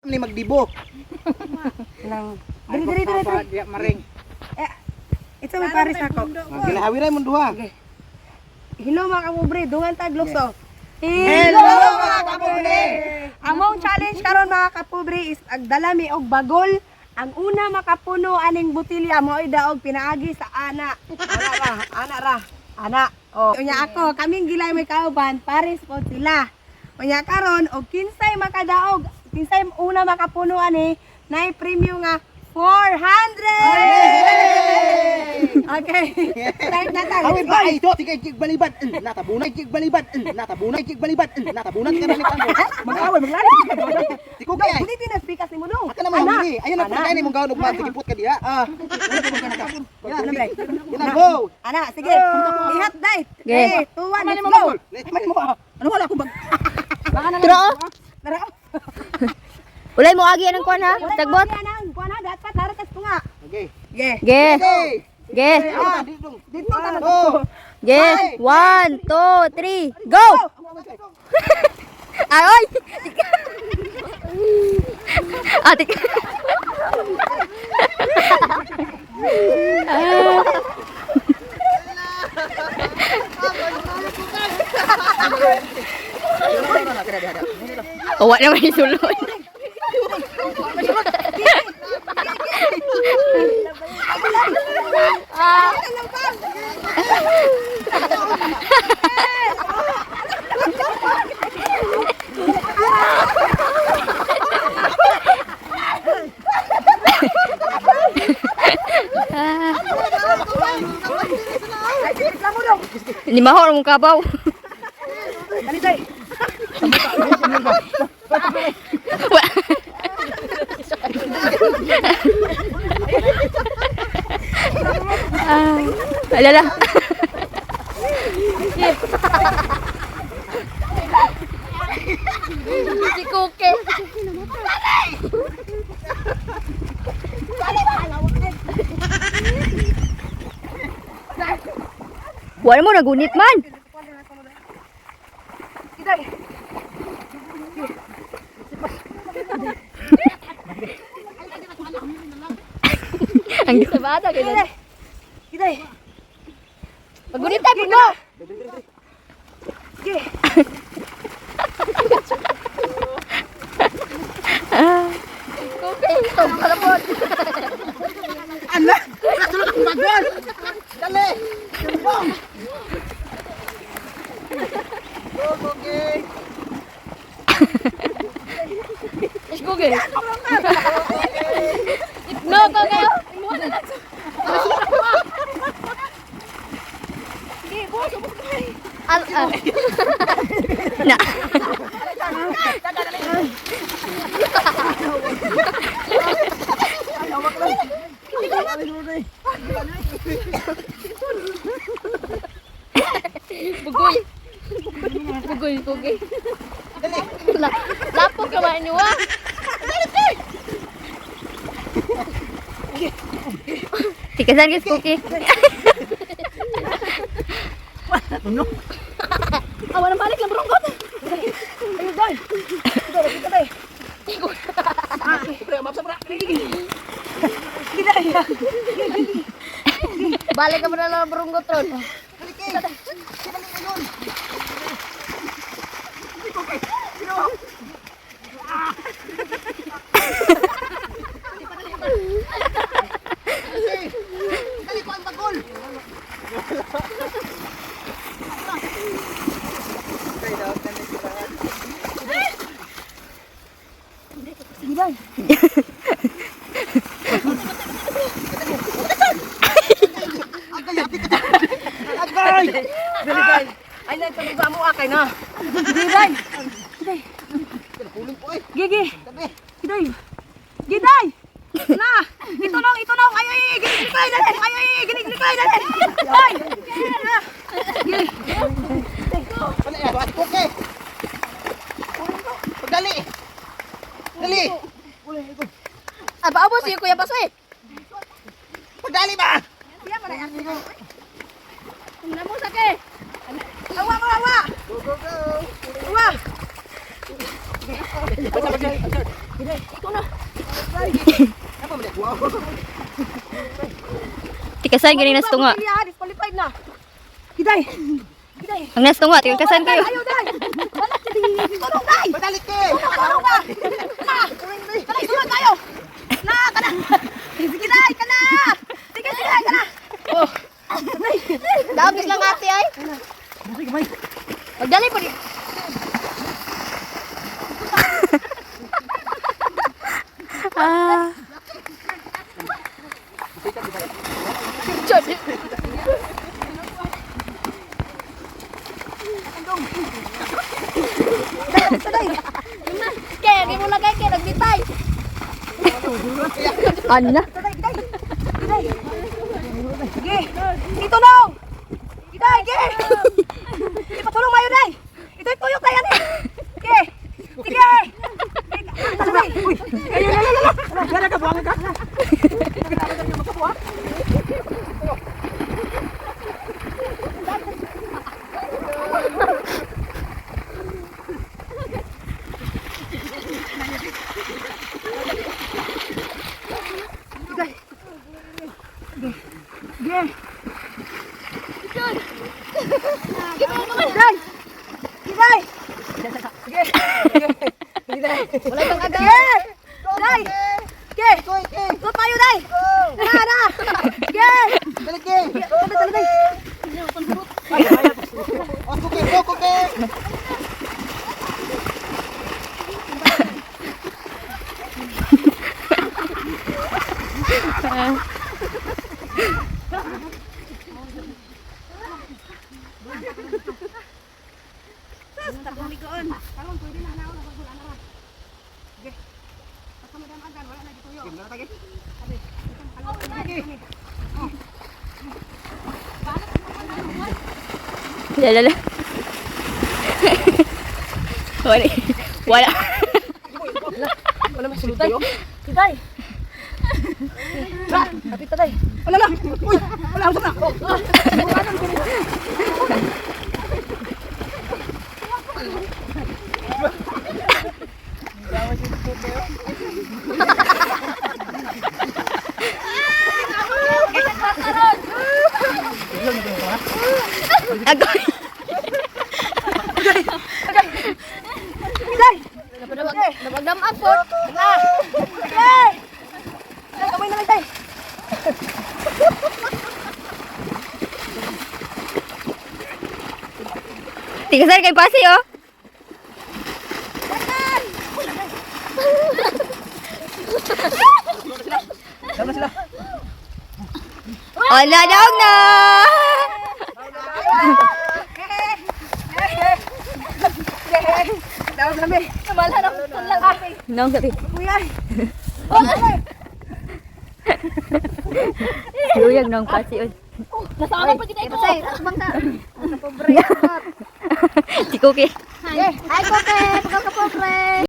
Ni magdibo. Nang diri diri diri diri. Diya maring. Eh, ito may pares ako. Ginahawiray mo duha. Hello mga kapobre, dungan tag lukso. Hello, mga kapobre! Among challenge karon mga kapobre is agdala mi og bagol. Ang una makapuno aning botilya mao'y daog pinaagi sa ana. Ana ra, ana ra. Ana. Oh. Unya ako, kaming gilay may kauban, pares po sila. Unya karon og kinsay makadaog, kinsay una makapuno ani, nay premium nga 400! Okay. Start na ta. Awit Let's go. ba ay do tigay jig balibad. Natabunay jig balibad. Natabunay jig balibad. Natabunan ka na ni Pambo. Mag-away maglali. Tiko kay ay. Dili na speaker ni mo no. Aka na mo huli. Ayun na pagkain mong gawon ug man tigipot ka diha. Ah. Ano ba? Yan go. Ana, sige. Ihat dai. 3, 2, 1, let's go. Let's mo. Ano wala akong bag. Tara oh. Tara. Ulay mo agi anang kuan ha? Tagbot. Anang, kuan ha, dapat naratas ko nga. Okay. Ge. Ge. Okay. Ge. Ah, dito. Dito ta Go. Ge. 1 2 3 go. Ay oy. Ate. Wa naman yung sulod. Ni mahor mong kabaw. Dali dai. Ah, alala. Si Kuke. Wala mo nagunit man. Giday. Ang sabada kay Giday. Giday. Pagunit tayo mo. Ge. Kuke, ito kalapot. Ala! Nasulod akong bagol! Dali! Bong! Go, okay. Kuke. No, ko kayo. Al ah. Na. Bugoy. Bugoy, bugoy. Lapok ka man niyo ah. Tikasan guys, cookie. Awa na balik lang barongkot. Ayo dai. Dai, dai. Giday. Balik ka muna lang baronggot ron. Dali ko ang bagol! Giday. Agay! Dali dai. Ay na tabuga mo akay na. Giday. Giday. Kulong po eh. Gigi. Tabi. Giday. Giday. Na, ito nong, ito nong. Ay ay, ay, gini gini dali. Ay ay, ay, gini gini dali. Ay. Na. Gigi. Wala yan. At okay. Pagdali. Dali. Ah, paabot siya Kuya Basoy. Pagdali ba? Siya pa na ako. Namo sa ke. Awa, awa, awa. Go, go, go. Awa. Basta, Tikasan gani nas tunga. Botilya, disqualified na. Giday. Giday. Ang nas tunga, tikasan kayo. Ayaw, day. Wala, tulong, day. Padali ke. Tulong ka. Na. Kana, sulod tayo. Na, kana. Sige, day, kana. Sige, sige, kana. Oh. Daog lang ate ay. Magdali po ni. Ah. Kaya, di mo lagay kay nagbitay. Ano na? Sige. Itulong. Giday, sige. Ipatulong mayo, day. Ito'y tuyok tayo, ni. Sige. Sige. Sige. Uy, ayun la la la. Wala ka buwangan ka. Sige. Giday. Giday. Sige. Giday. Wala kang aga. Sige. Day. Sige. Koy ke. Go tayo, day. Na, na. Sige. Dali ke. Dali, dali, day. Ako ke, ako ke. Karon pwede na na ako na ra. Sige. Basta madam agan wala na gituyo. La la la. Wala. Wala. Wala masulutan. Kitay. Kapit ta day. Wala la. Uy, wala usap na. Agoy. Kitay. Napagdam po. Na. Sige. Day, kamay na lang day. Tikasan kay pasi oh. Dama sila. Wala daw na. Dawag kami. Wala na lang. Nong sabi. Kuya. Luyag nong pasi oy. Nasama pa kita ito. Si Cookie. Hi, Koke. Pagkakapobre.